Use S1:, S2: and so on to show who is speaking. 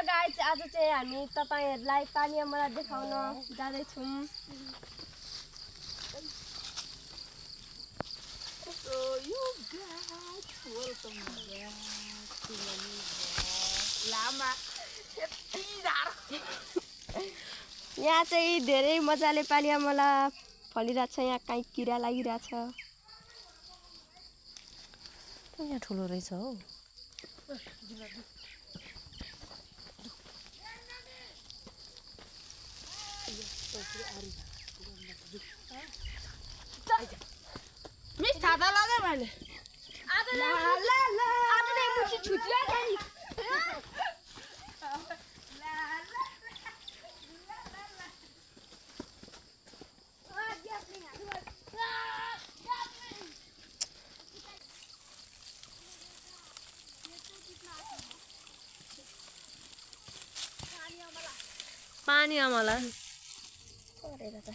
S1: Guys आज चाहिँ हामी तपाईहरुलाई पानी अमला देखाउन जाँदै छौं।
S2: So you guys welcome back to my new vlog. Lama
S1: यहाँ चाहिँ धेरै मजाले पानी अमला फलिरहेछ। यहाँ काई किरा लागिरहेछ।
S3: यहाँ ठुलो रहेछ हो।
S2: मिस छाता लगाए मैले
S1: आज नै मुठी छुट्यो नि।
S3: पानी अमला
S1: अरे दादा